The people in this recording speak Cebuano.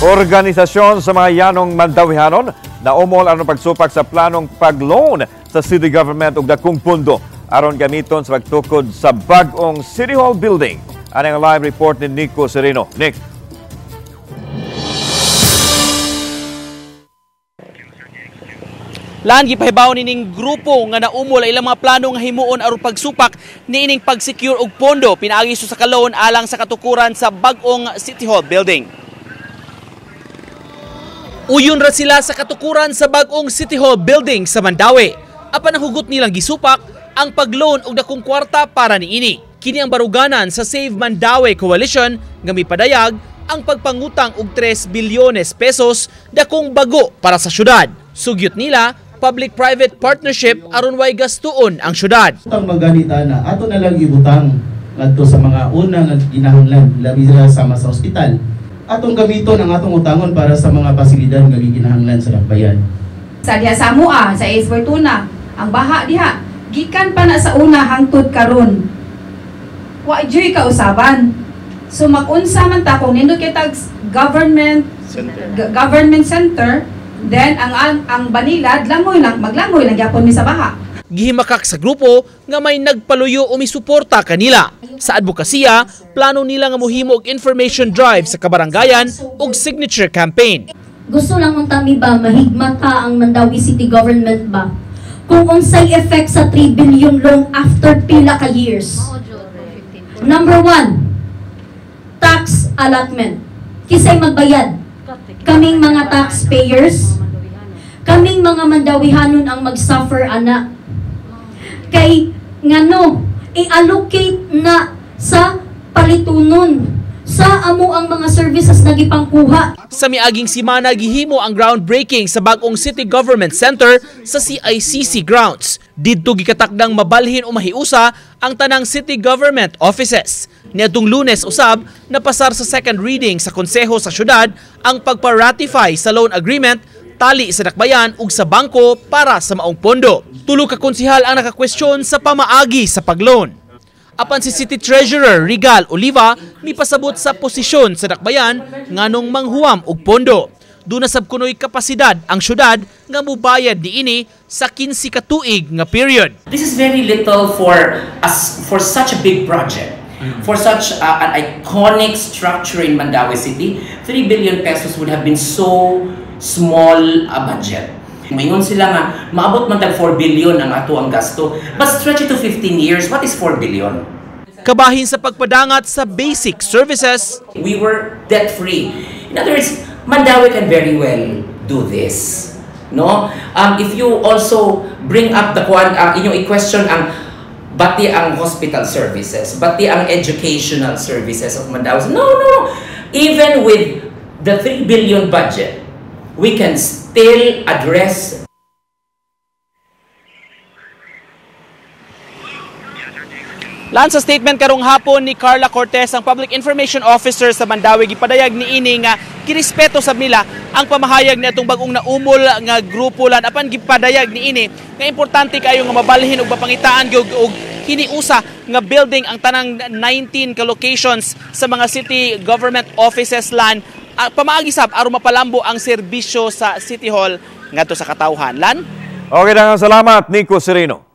Organisasyon sa mga yanong Mandawihanon na umol aron pagsupak sa planong pag-loan sa city government og dakong pundo aron gamiton sa pagtukod sa bag-ong City Hall building. Ani ang live report ni Nico Sereno. Nick. Lan gipahibaw nining grupo nga naumol ilang mga plano nga himuon aron pagsupak niining pag-secure og pondo pinaagi sa ka-loan alang sa katukuran sa bag-ong City Hall building. Uyon ra sila sa katukuran sa bag-ong City Hall building sa Mandaue. Apan ang hugot nilang gisupak ang pag-loan og dakong kwarta para niini. Kini ang baruganan sa Save Mandaue Coalition nga mipadayag ang pagpangutang og 3 bilyones pesos dakong bago para sa syudad. Sugyot nila public-private partnership aron way gastuon ang syudad. Utang maganita na ato na lang ibutang ngadto sa mga una nga ginahanglan labi sama sa ospital. Atong gamiton ang atong utangon para sa mga pasilidad nga gikinahanglan sa dakbayan. Sa diha sa Mua, sa Ace Fortuna, ang baha diha gikan pa na sa una hangtod karon. Wa juy kausaban. So magunsa man ta kung nindot kay tag government center, government center, then ang Banilad langoy lang, maglangoy lang gyapon mi sa baha. Gihimakak sa grupo nga may nagpaluyo o misuporta kanila. Sa advokasya, plano nila nga mohimo og information drive sa kabarangayan ug signature campaign. Gusto lang unta mi ba mahigmata ang Mandaue City Government ba? Kung unsay effect sa 3 billion loan after pila ka years. Number 1, tax allotment. Kisay magbayad? Kaming mga taxpayers, kaming mga Mandawihanon ang mag-suffer ana. Kay ngano, i-allocate na sa palitunon sa amo ang mga services na gipangkuha. Sa miaging simana gihimo ang groundbreaking sa bag-ong City Government Center sa CICC grounds. Didto gikatakdang mabalhin o mahiusa ang tanang city government offices. Niadtong Lunes usab napasar sa second reading sa Konseho sa Syudad ang pagpa-ratify sa loan agreement tali sa dakbayan ug sa bangko para sa maong pondo. Tulo ka konsehal ang nakakwestiyon sa pamaagi sa pagloan. Apan si City Treasurer Regal Oliva mipasabot sa posisyon sa dakbayan nganong manghuam og pondo. Duna sab kunoy kapasidad ang syudad nga mubayad niini sa 15 ka tuig nga period. This is very little for us, for such a big project. For such an iconic structure in Mandaue City, 3 billion pesos would have been so small a budget. Maingon sila nga maabot man tag 4 billion ang ato ang gasto, but stretch it to 15 years, what is 4 billion? Kabahin sa pagpadangat sa basic services, we were debt free. In other words, Mandaue can very well do this. No? If you also bring up the inyong i-question ang bati ang hospital services, bati ang educational services of Mandaue. No, no, no. Even with the 3 billion budget, we can still address. Lan sa statement karong hapon ni Carla Cortez, ang Public Information Officer sa Mandaue, gipadayag niini nga kirespeto sab nila ang pamahayag niadtong bag-ong naumol nga grupo lan apan gipadayag niini nga importante kayo nga mabalhin ug mapangitaan gyud og hiniusa nga building ang tanang 19 ka locations sa mga city government offices lan pamaagi sab aron mapalambo ang serbisyo sa City Hall ngadto sa katawhan. Lan? Okay, daghang salamat Nico Sereno.